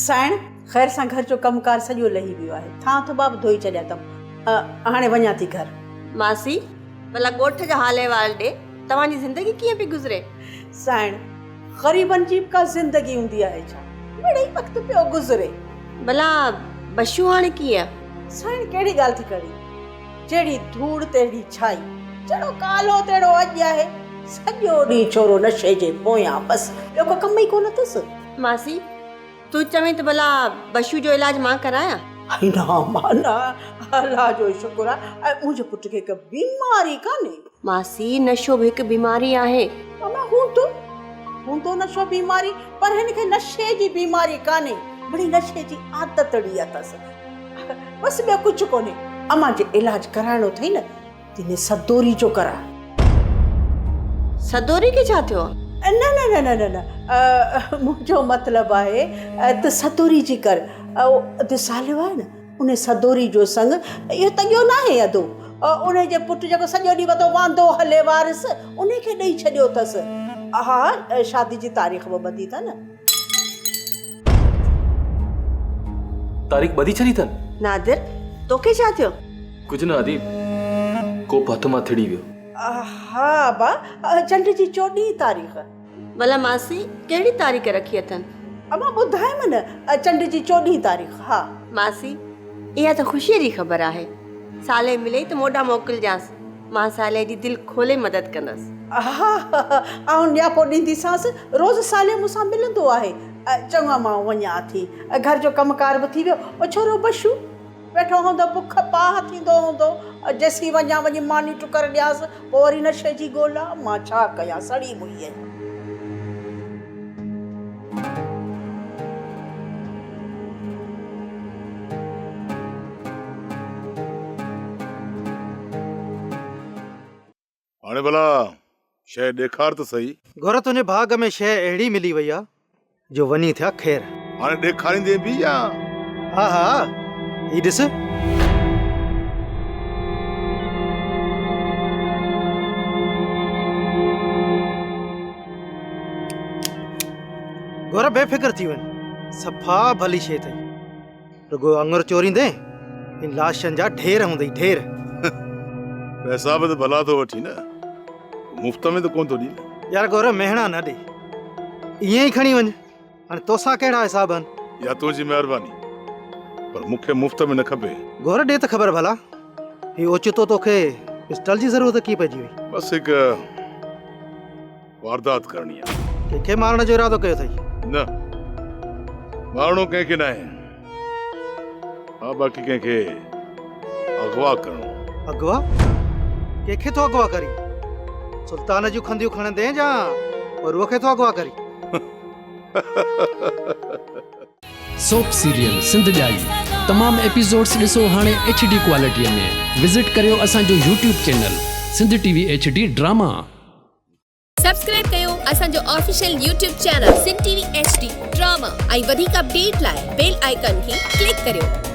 سائڻ، خير سان گهر جو ڪم ڪار سڄو لهي ويو آهي. ٿانء ٿٻا به ڌوئي ڇڏيا اٿم. هاڻي وڃان ٿي گهر. ماسي، ڀلا ڳوٺ جا حال احوال ڏي، توهان جي زندگي ڪيئن پئي گذري؟ سائڻ، غريبن جي به ڪا زندگي هوندي آهي ڇا؟ مڙئي وقت پيو گذري. ڀلا بشو هاڻي ڪيئن؟ سائڻ، ڪهڙي ڳالهه ٿي ڪرين؟ جهڙي ڌوڙ تهڙي ڇائي، جهڙو ڪالهه هو تهڙو اڄ آهي. سڄو ڏينهن ڇورو نشي جي پويان بس، ٻيو ڪو ڪم ئي ڪونه اٿس. ماسي، تون چوين ته ڀلا بشو جو علاج مان ڪرايان؟ ائي نه امان نه، الله جو شڪر آهي منهنجي پٽ کي ڪا بيماري ڪانهي. ماسي، نشو به هڪ بيماري آهي. امان، هوندو، هوندو نشو بيماري، پر هن کي نشي جي بيماري ڪانهي، مڙئي نشي جي عادتڙي اٿس. بس ٻيو ڪجهه ڪونهي. امان جي علاج ڪرائڻو اٿئي نه تنهن سدوري جو ڪراء. سدوري کي ڇا ٿيو آ؟ نه نه نه نه نه نه منهنجو مطلب آهي ته سدوري جي ڪر. اهو ادو صالح آهي نه ان سدوري جو سڱ اهو تڳيو ناهي ادو ان جي پٽ جيڪو سڄو ڏينهن وتو واندو هلي وارث ان کي ڏئي ڇڏيو اٿس. ها شادي جي تاريخ به ٻڌي اٿن. تاريخ ٻڌي ڇڏي اٿن. نادر، توکي ڇا ٿيو؟ ڪجهه نه اديب، ڪوپ هٿ مان ٿڙي ويو. ها ابا، چنڊ جي چوڏهين تاريخ. ڀلا ماسي، ڪهڙي تاريخ رکي اٿن؟ امان ٻڌايم نه، چنڊ جي چوڏهين تاريخ، ها. ماسي، اها ته خوشيء جي خبر آهي. صالح ملئي ته موڏا موڪلجانس. مان صالح جي دل کولي مدد ڪندس. ها ها آئون نياپو ڏينديسانس، روز صالح مون سان ملندو آهي. چڱو امان وڃان ٿي، گهر جو ڪم ڪار به ٿي ويو. او ڇورو بشو ويٺو هوندو بک باهه ٿيندو هوندو، جيسين وڃان وڃي ماني ٽڪر ڏيانس، پوء وري نشي جي ڳولا، مان ڇا ڪيان سڙي موئي آهيان. هاڻي ڀلا شيء ڏيکار ته سهي. گهر تنهنجي ڀاڳ ۾ شيء اهڙي ملي وئي آ جو وڃي ٿيا خير. هاڻي ڏيکاريندين به يا؟ ها ها هي ڏس. گهر بي فڪر ٿي وڃ صفا ڀلي شيء اٿئي. رڳو آڱر چوريندين ۽ لاشن جا ڍير هوندئي ڍير. پئسا به ته ڀلا ٿو وٺين نه، مفت ۾ ته ڪونه ٿو ڏين. يار گور مهڻا نه ڏي، ائين ئي کڻي وڃ، هاڻي توسان ڪهڙا حساب آهن. اها تنهنجي مهرباني، پر مون کي مفت ۾ نه کپي. گور ڏي ته خبر ڀلا، هي اوچتو توکي پسٽل جي ضرورت ڪيئن پئجي وئي؟ بس هڪ واردات ڪرڻي آهي. ڪنهن کي مارڻ جو ارادو ڪيو اٿئي؟ نه، مارڻو ڪنهن کي ناهي. ها باقي ڪنهن کي اغوا ڪرڻو. اغوا؟ ڪنهن کي ٿو اغوا ڪرين؟ سلطان جون کنڌيون کڻندين يا پروء کي ٿو اغوا ڪرين؟ سوپ سيريل سنڌ ڄائي تمام ايپيسوڊس ڏسو هاڻي ايڇ ڊي ڪوالٽي ۾ وزٽ ڪريو اسان جو YouTube channel Sindh T V H D drama. Subscribe ڪيو اسان جو official YouTube channel Sindh T V H D drama ۽ وڌيڪ اپڊيٽ لاء بيل آئيڪان کي ڪلڪ ڪريو.